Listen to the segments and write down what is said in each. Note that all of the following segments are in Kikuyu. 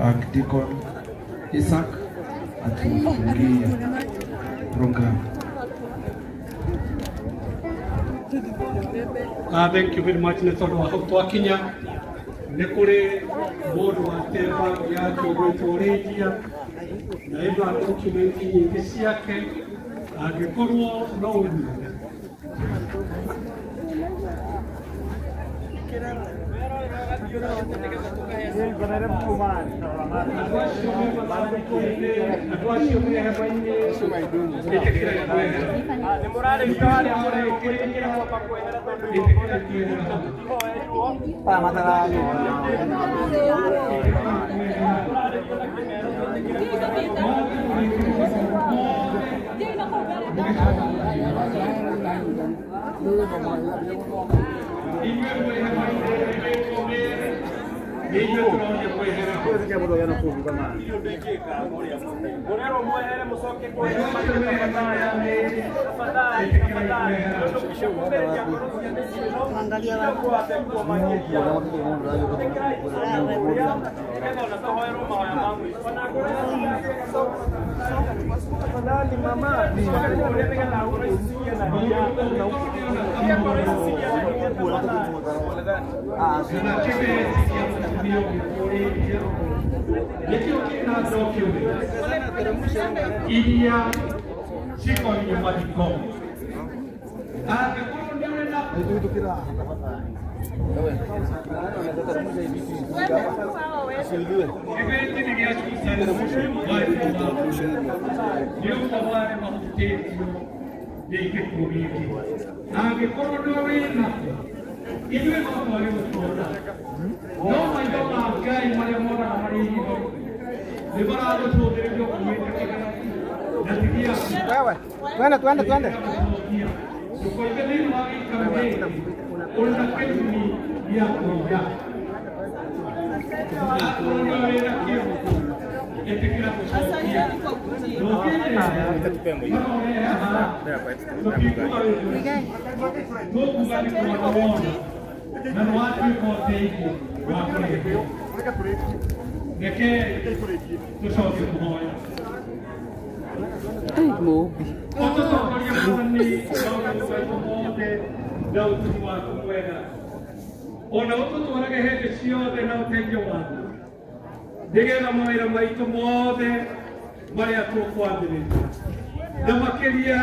Archdeacon Isaac atufungie program. Thank you very much nĩ tondũ wa hau twakinya nĩ kũrĩ mũndũ wa temba yake ũgwĩtwo Rĩndia na ĩna document nyingĩ ciake angĩkorwo no ũnyite. Iria cikoniĩ mathiko angĩkorwo nĩ ũrĩ na kĩbĩrĩti nĩ gĩa nĩ ũmwe wa arĩa mahutĩtio nĩ gĩkuũ gĩkĩ angĩkorwo nĩ ũrĩ nakĩo ithuĩ no twage gũtũũra no maitho ma Ngai marĩa monaga marĩ hitho nĩ maragũcũthĩrĩrio kuumĩte na ti gĩaku. Twende twende twende. Ndũkoige thĩinĩ wa gĩikaro gĩkĩ ũrĩ na kĩrumi gĩa kũiya. Akorwo nĩ ũrĩ nakĩo ĩtĩkĩra gũcokia. Ndũngĩrĩra kana ũrehe haha tũtinguga wĩ tũkuga nĩ kuona wona na nĩ watuĩka ũteithio wa kũrĩhwo. Reke tũcoke kũhoya. Ũtũtongorie Mwathani maũndũ maitũ mothe na ũtugi waku mwega ona ũtũtwarage hĩndĩ ciothe na ũteithio waku nĩgetha mawĩra maitũ mothe marĩa tũkwambĩrĩria na makĩria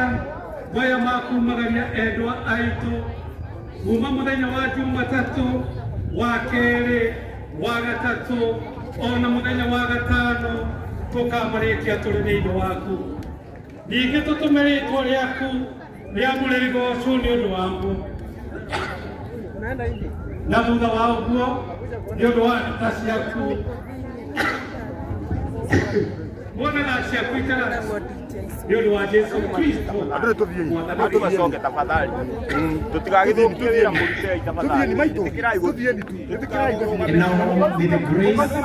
maya ma kumagaria endwa aitũ kuma mũthenya wa Jumatatũ wa kerĩ wa gatatũ ona mũthenya wa gatano tũkamarĩkia tũrĩ thĩinĩ waku. Ningĩ tũtũme rĩtwa rĩaku rĩamũre rĩgocwo nĩ ũndũ waku na thutha wa ũguo nĩ ũndũ wa tha ciaku muona tha ciaku itara nĩ ũndũ wa Jesu Kristo. Andũ macoke tafadhali tũtigagĩthũkie wĩra mũrutei tafadhali. And now may the grace, the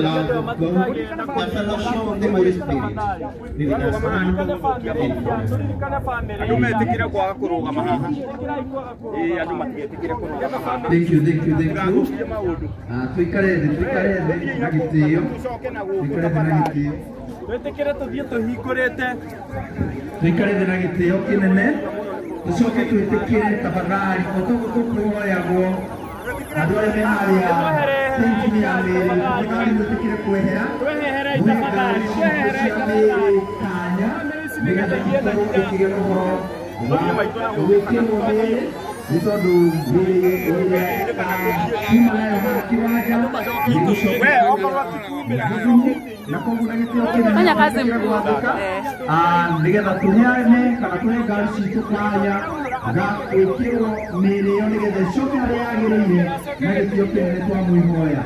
love of God, the fellowship of the Holy Spirit be with us now and forever. Andũ metĩkĩre kwaga kũrũgama haha. Ĩĩ andũ matigetĩkĩre kũrũgama haha. Thank you, thank you, thank you. Tuikare thĩ na gĩtĩo. Tuikare thĩ na gĩtĩo. Twĩtĩkĩre tũthiĩ tũhingũrĩte. Tuikare thĩ na gĩtĩo kĩnene. Tũcoke twĩtĩkĩre tafadhali o toguo tũkũhoyagwo andũ arĩa me harĩa stage-inĩ ya mĩĩrĩ tafadhali mwĩtĩkĩre kwehera Tweheherei mwĩhe tafadhali, ngari tweheherei citũ cia mĩĩrĩ kanya nĩgetha ikorwo ĩkĩgĩa na ũhoro wa gwĩkĩrwo mĩĩrĩ nĩ tondũ mĩĩrĩ ĩrĩa kuma nayo haha kĩwanja nĩ We okorwo ti kumĩra na koguo na gĩtĩo kĩnene Fanya kazi twĩtĩkĩre mkuu. gwathĩka nĩgetha tũheane kana tũhe ngari citũ kanya ga gwĩkĩrwo mĩĩrĩ ĩyo nĩgetha ĩcoke harĩa yagĩrĩire na gĩtĩo kĩnene twamwĩhoya.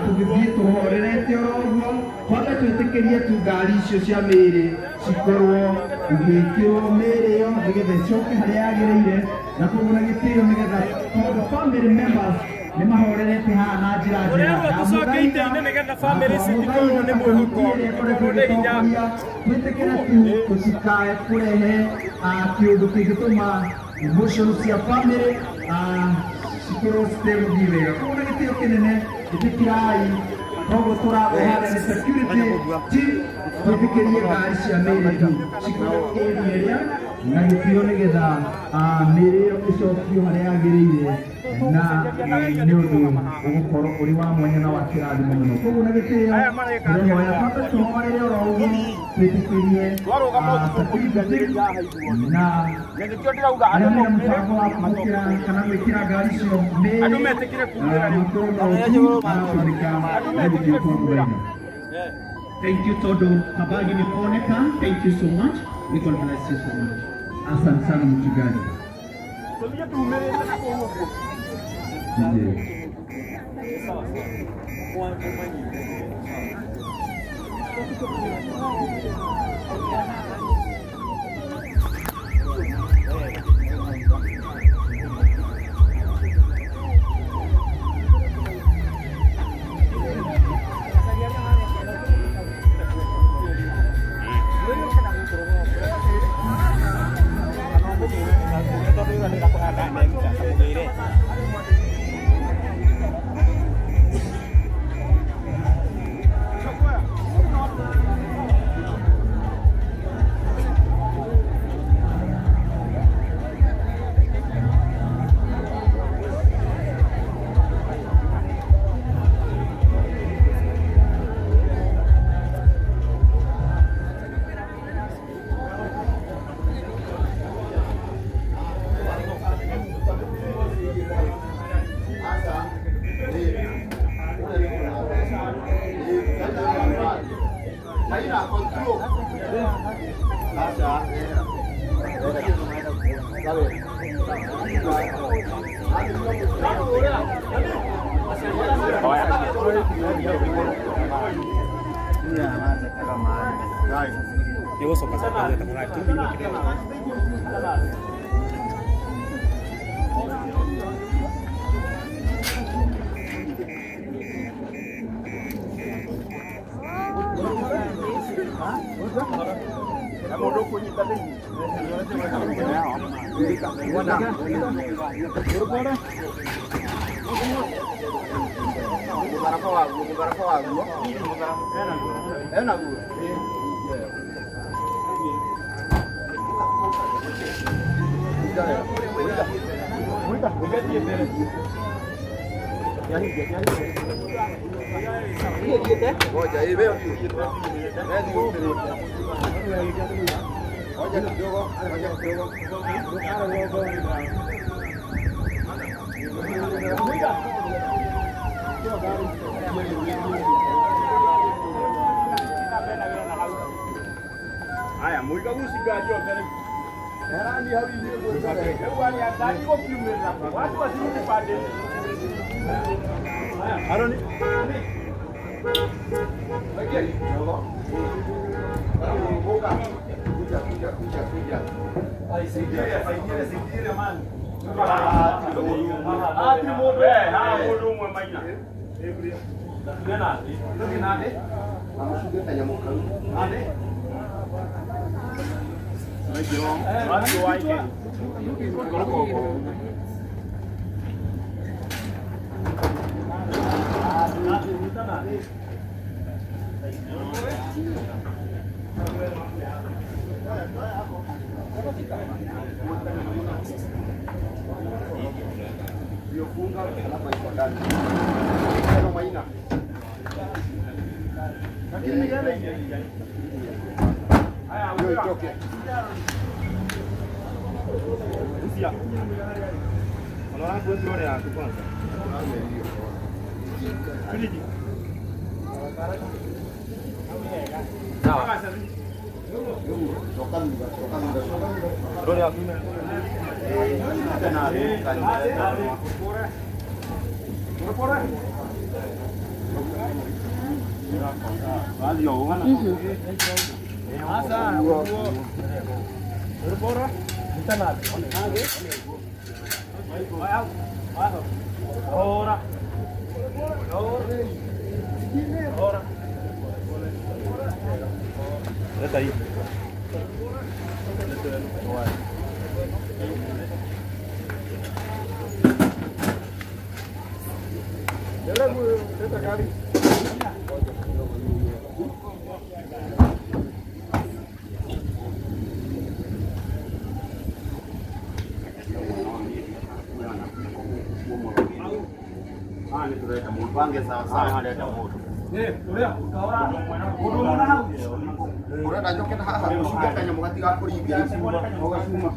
Tũgĩthiĩ tũhorerete oro ũguo twambe twĩtĩkĩrie tu ngari icio cia mĩĩrĩ cikorwo igĩkĩrwo mĩĩrĩ ĩyo nĩgetha ĩcoke harĩa yagĩrĩire na koguo na gĩtĩo nĩgetha tondũ family members nĩ mahorerete haha na njĩra njega. Tũrerwo tũcoke itĩ-inĩ nĩgetha bamĩrĩ citikorwo nĩ mwĩhoko, ikorwo nĩ hinya. Twĩtĩkĩre tu tũtikae kũrehe kĩũndũ kĩngĩtũma emotions cia family cikorwo citegũthiĩ wega. Koguo na gĩtĩo kĩnene Ĩtĩkĩrai koguo tũrahoya nĩ security team twĩtĩkĩrie ngari cia mĩĩrĩ tu cikorwo area ĩrĩa na gĩtĩo nĩgetha mĩĩrĩ ĩyo ĩcokio harĩa yagĩrĩire na nĩ ũndũ ũgũkorwo ũrĩ wa mwanya na wa kĩrathimo mũno. Koguo na gĩtĩo tũrehoya twambe tũhorere oro ũguo twĩtĩkĩrie security team na arĩa mena mũbango wa kũhũkĩra kana gwĩkĩra ngari icio mĩĩrĩ makorwo na ũtu maratũmĩka na gĩtĩo kwa mũthenya. Thank you Todo Kabagi Nikoneka. Thank you so much. May God bless you so much. Asante sana mchungaji. Urenda njoke na haha ucuke kanyamũ gatigakũringĩrĩria ũgacuma.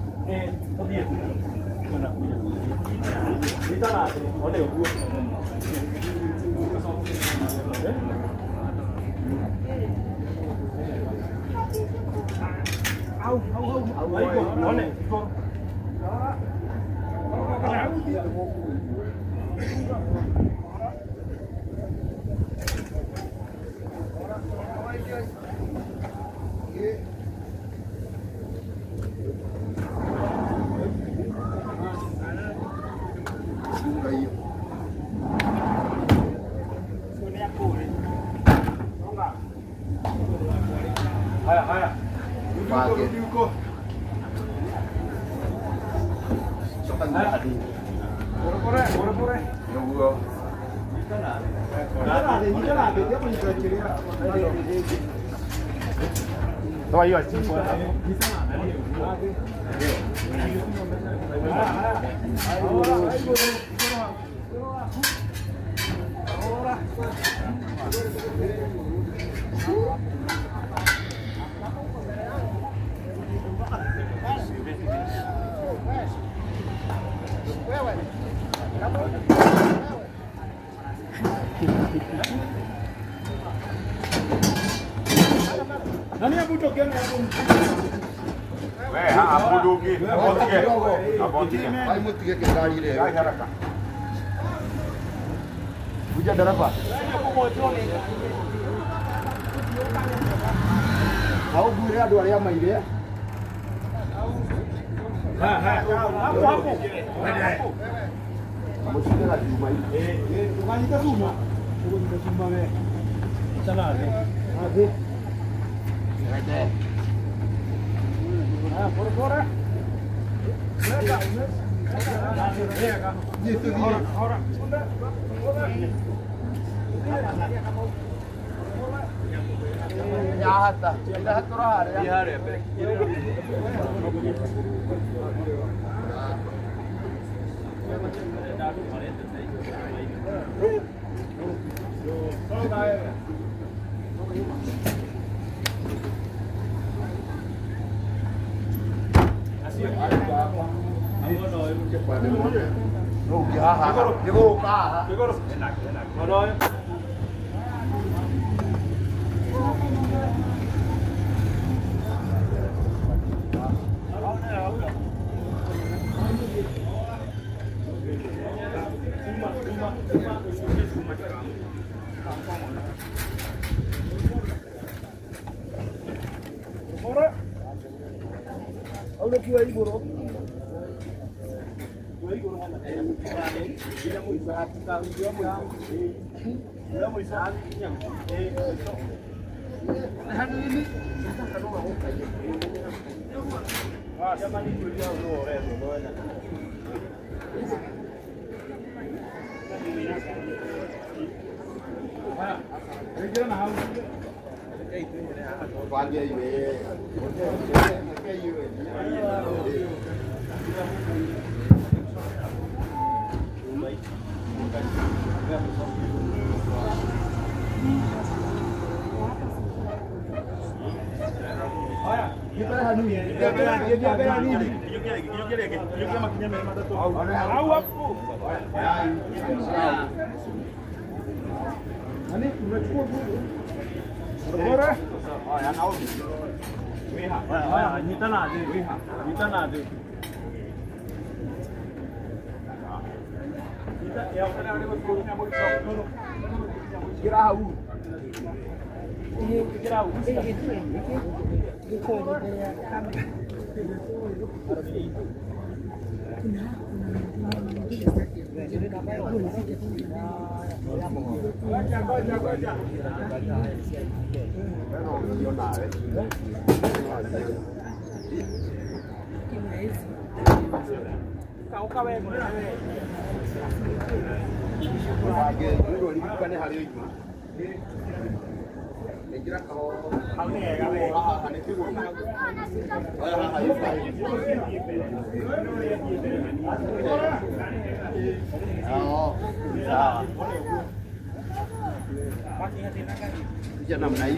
Namna hii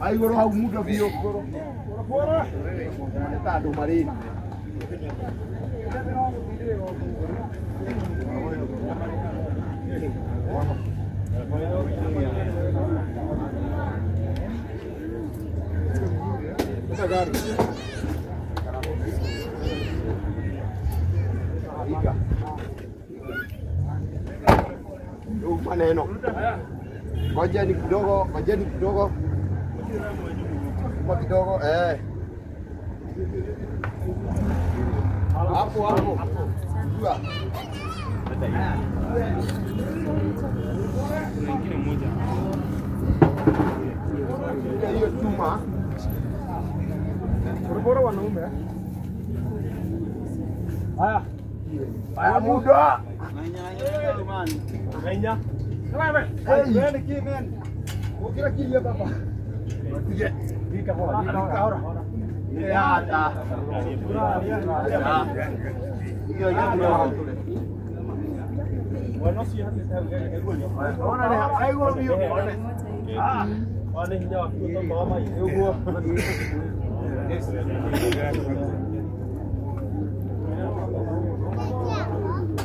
aigoro hau muda bio ta andu mari maneno. Ngojeni kidogo, ngojeni kidogo. Kwa kidogo eh. Hapo hapo. Jua. Hiyo chuma. Bora wanaume. Haya. Haya muda. Nainya.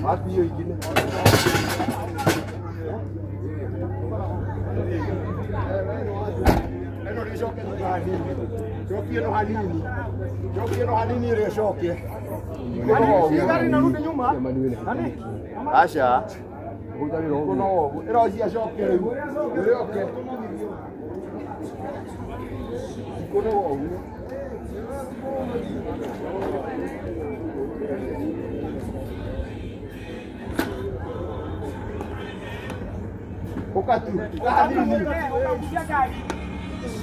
Wapi hiyo ingine? Eno ricoke hanini. Cokie no hanini. Cokie no hanini ricoke. Gari narudi nyuma. Nani? Asha. No, ero cia coke riu. Rioke. Kono oguo. Ukatu, hanini.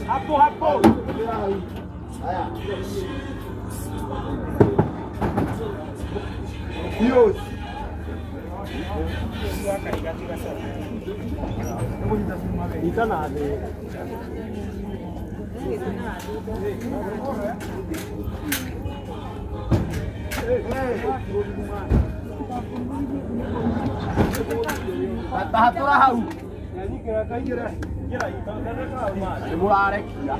Hapo hapo. Haya. Dios. Atahatura hau. Nimurarekia.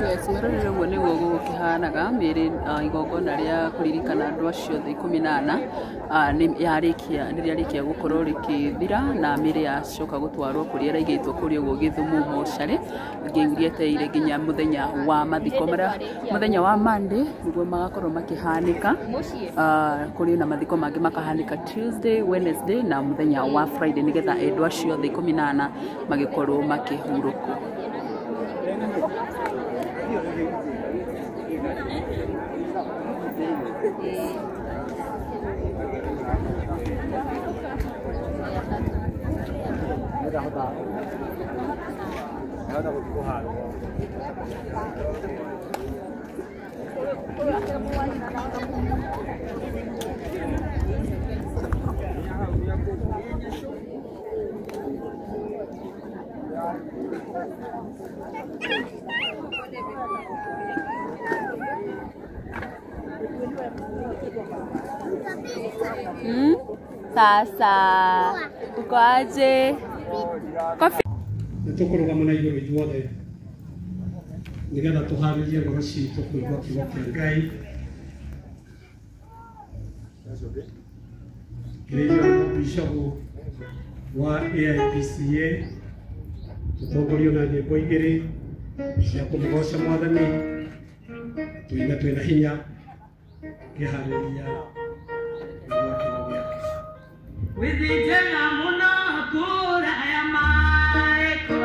Yes, mwĩrorere ũguo nĩguo gũgũkĩhanaga mĩĩrĩ igongona rĩa kũririkana andũ acio othe 14 nĩ rĩarĩkia gũkorwo rĩkĩthira na mĩĩrĩ yacoka gũtwarwo kũrĩa ĩraigĩtwo kũrĩa ũguo Gĩthumo mocarĩ rĩetereire nginya mũthenya wa mathiko marĩa mũthenya wa Monday nĩguo magakorwo makĩhanĩka. Kũrĩ na mathiko mangĩ makahanĩka Tuesday, Wednesday na mũthenya wa Friday nĩgetha endwa acio othe 14 magĩkorwo makĩhurũkwo. Sasa uko aje? Nĩ tũkũrũgama na igũrũ ithuothe nĩgetha tũharĩrie ngoro citũ kũigua kiugo kĩa Ngai kĩrĩa bishopu wa AIPCA tũtongorio na nyĩmbo igĩrĩ cia kũmũgoca Mwathani tũigue twĩna hinya ngĩharĩria kũigua kiugo gĩake. Withitena muno kura ya maeko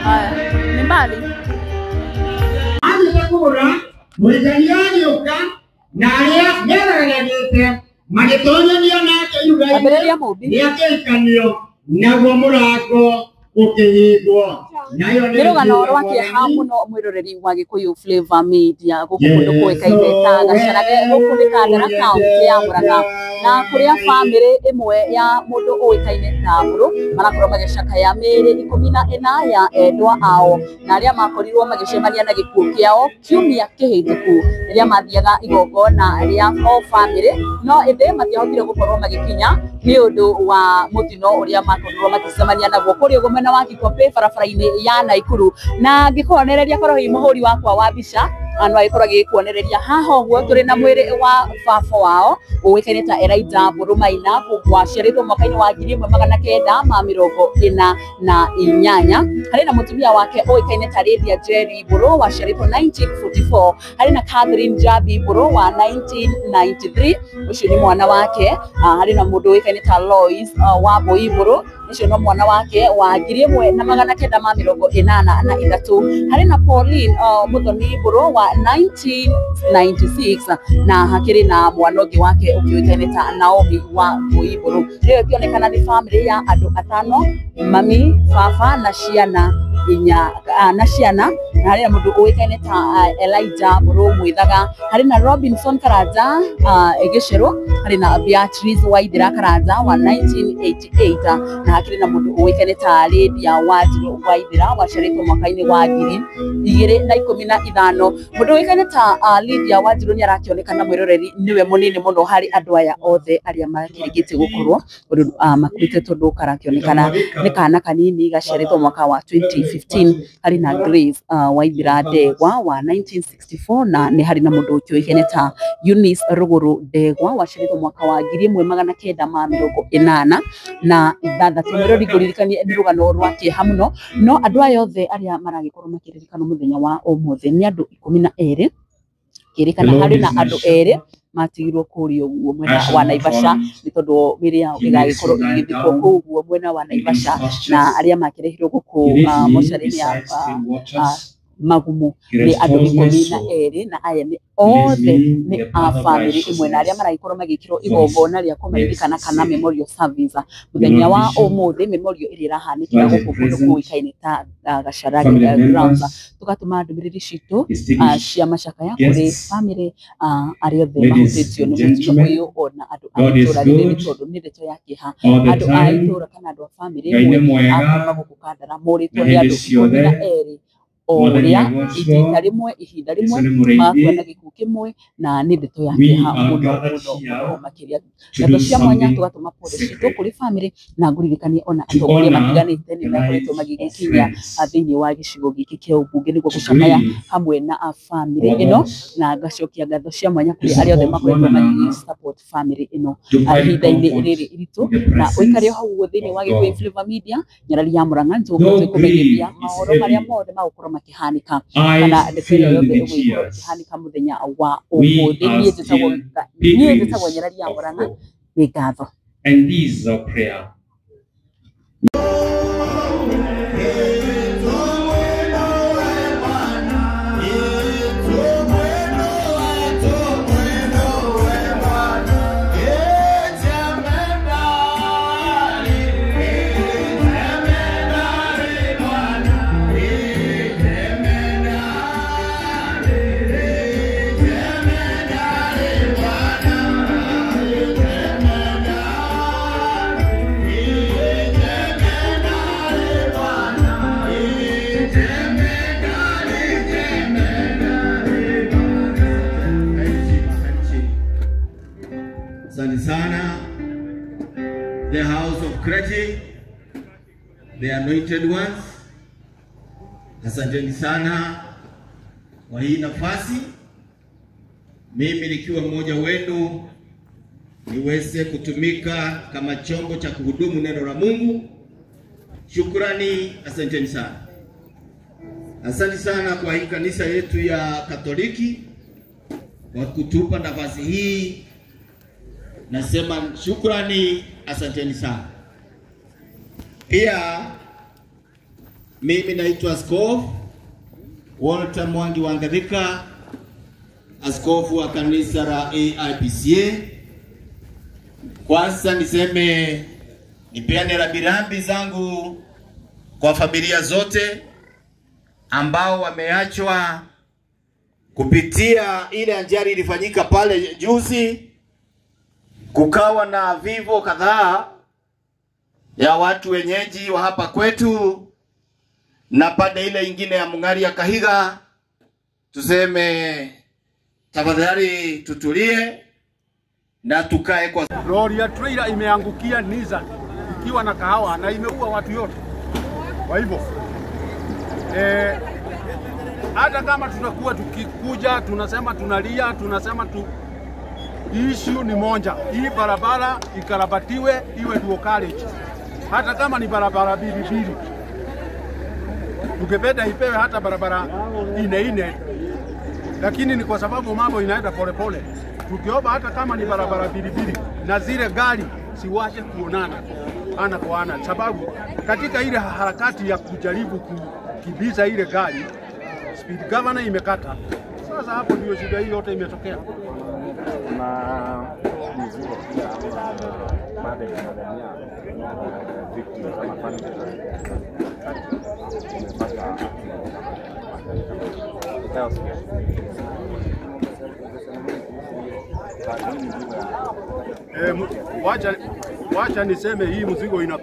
Haya, ni mbali. Kugura mwenjani agĩũka na arĩa meraganĩte magĩtonyanio nake iruga-inĩ rĩa kĩhikanio, naguo mũrango ũkĩhingwo. Nĩ rũgano rwa kĩeha mũno mwĩroreri wa Gĩkũyũ Flavor Media gũkũ kũndũ kũĩkaine ta Gacarage, gũkũ nĩ Kandara kaũntĩ ya Murang'a, na kũrĩa bamĩrĩ ĩmwe ya mũndũ ũĩkaine ta Mbũrũ marakorwo magĩcakaya mĩĩrĩ 14 ya endwa ao na arĩa makorirwo magĩcemania na gĩkuũ kĩao kiumia kĩhĩtũku rĩrĩa mathiaga igongona rĩa o bamĩrĩ, no ĩndĩ matiahotire gũkorwo magĩkinya nĩ ũndũ wa mũtino ũrĩa makorirwo magĩcemania naguo kũrĩa ũguo mwena wa Kikopĩ barabara-inĩ ya Naikuru. Na ngĩkuonereria korwo hihi mũhũri wakwa wa mbica no agĩkorwo agĩkuonereria haha ũguo tũrĩ na mwĩrĩ wa baba wao ũĩkaine ta Elijah Mbũrũ Maina, waciarĩtwo mwaka-inĩ wa 1948. Harĩ na mũtumia wake ũĩkaine ta Lydia Jerry Mbũrũ waciarĩtwo 1944. Harĩ na Catherine Jabi Mbũrũ wa 1993, ũcio nĩ mwana wake. Harĩ na mũndũ ũĩkaine ta Lois Wambui Mbũrũ, ũcio no mwana wake wa 1983. Harĩ na Pauline Muthoni Mbũrũ wa 1996, na hakĩrĩ na mwana ũngĩ wake ũkĩũĩkaine ta Naomi Wambui Mbũrũ. Ĩyo ĩkĩonekana nĩ bamĩrĩ ya andũ atano, mami, baba na ciana inya, na ciana. Na harĩ na mũndũ ũĩkaine ta Elijah Mbũrũ Mwithaga, harĩ na Robinson Karanja Gĩcerũ, harĩ na Beatrice Waithera Karanja wa 1988, na hakĩrĩ na mũndũ ũĩkaine ta Lydia Wanjiru Waithera waciarĩtwo mwaka-inĩ wa 2015. Mũndũ ũĩkaine ta Lydia Wanjiru nĩ arakĩonekana mwĩroreri nĩwe mũnini mũno harĩ andũ aya othe arĩa makĩrĩkĩtie gũkorwo makuĩte, tondũ karakĩonekana nĩ kana kanini gaciarĩtwo mwaka wa 2015. Harĩ na Grace Waithera Ndegwa wa 1964, na nĩ harĩ na mũndũ ũkĩũĩkaine ta Eunice Rũgũrũ Ndegwa waciarĩtwo mwaka wa 1986. Mwĩrori ngũririkanie nĩ rũgano rwa kĩeha mũno, no andũ aya othe arĩa maragĩkorwo makĩririkanwo mũthenya wa ũmũthĩ nĩ andũ 12 kĩrĩkana harĩ na andũ erĩ matigirwo kũrĩa ũguo mwena wa Naivasha nĩ tondũ mĩĩrĩ yao ĩgagĩkorwo ĩgĩthikwo kũu ũguo mwena wa Naivasha, na arĩa makĩrehirwo gũkũ mocarĩ-inĩ ya Magumu nĩ andũ 12, na aya nĩ othe nĩ a bamĩrĩ ĩmwe, na arĩa maragĩkorwo magĩkĩrwo igongona rĩa kũmaririkana kana memorial service mũthenya wa ũmũthĩ. Memorial ĩrĩa ĩrahanĩkĩra gũkũ kũndũ kũĩkaine ta Gacarage grounds. Tũgatũma ndũmĩrĩri citũ cia macakaya kũrĩ bamĩrĩ arĩa othe mahutĩtio nĩ mũtino ũyũ, ona andũ a itũũra rĩrĩ, nĩ tondũ nĩ ndeto ya kĩeha. Andũ a itũũra kana andũ a bamĩrĩ ĩmwe a kuma gũkũ Kandara morĩtwo nĩ andũ 12 o ũrĩa ihinda rĩmwe makua na gĩkuũ kĩmwe, na nĩ ndeto ya kĩeha mũno mũno mũno makĩria. Ndeto cia mwanya tũgatũma pole citũ kũrĩ bamĩrĩ, na ngũririkanie ona atongoria matiganĩte nĩ makoretwo magĩgĩkinya thĩinĩ wa gĩcigo gĩkĩ kĩa ũmbunge nĩguo gũcakaya hamwe na bamĩrĩ ĩno, na ngacokia ngatho cia mwanya kũrĩ arĩa othe makoretwo magĩ support bamĩrĩ ĩno ihinda-inĩ rĩrĩ iritũ. Na ũikare o hau ũguo thĩinĩ wa Gĩkũyũ Flavor Media, nyarari ya Murang'a, nĩtũgũkorwo tũkũmenyithia maũhoro marĩa mothe magũkorwo makĩhanĩka kana ndeto ĩyo yothe ĩgũgĩkorwo ĩkĩhanĩka mũthenya wa ũmũthĩ. Niĩ njĩtagwo Nyarari ya Murang'a, nĩ ngatho. And this is our prayer. Asante sana. The house of Kreti, the anointed ones, asanteni sana kwa hii nafasi. Mimi nikiwa mmoja wenu niweze kutumika kama chombo cha kuhudumu neno la Mungu. Shukrani, asanteni sana. Asante sana kwa hii kanisa yetu ya Katoliki kwa kutupa nafasi hii. Nasema shukrani, asanteni sana. Pia Mimi naitwa Askofu Walter Mwangi Wangarika, askofu wa kanisa la AIPCA. Kwanza niseme nipeane rambirambi zangu kwa familia zote ambao wameachwa kupitia ile ajali ilifanyika pale juzi. Kukawa na vifo kadhaa ya watu wenyeji wa hapa kwetu na pande ile ingine ya Mung'ari ya Kahiga. Tuseme tafadhali tutulie na tukae kwa. Lori ya trailer imeangukia Nissan ikiwa na kahawa na imeua watu yote. Kwa hivyo hata kama tutakuwa tukikuja tunasema tunalia, tunasema tu, issue ni moja, hii barabara ikarabatiwe iwe dual carriage, hata kama ni barabara mbili mbili, tungependa ipewe hata barabara ine, lakini ni kwa sababu mambo inaenda polepole. Tukiomba hata kama ni barabara mbili mbili, na zile gari siwache kuonana ana kwa ana, sababu katika ile harakati ya kujaribu kukimbiza ile gari, speed governor imekata. Sasa hapo ndio shida hii yote imetokea. Na mizigo pia baada ya kudhania victims ama family imepata. Wacha niseme hii mzigo ina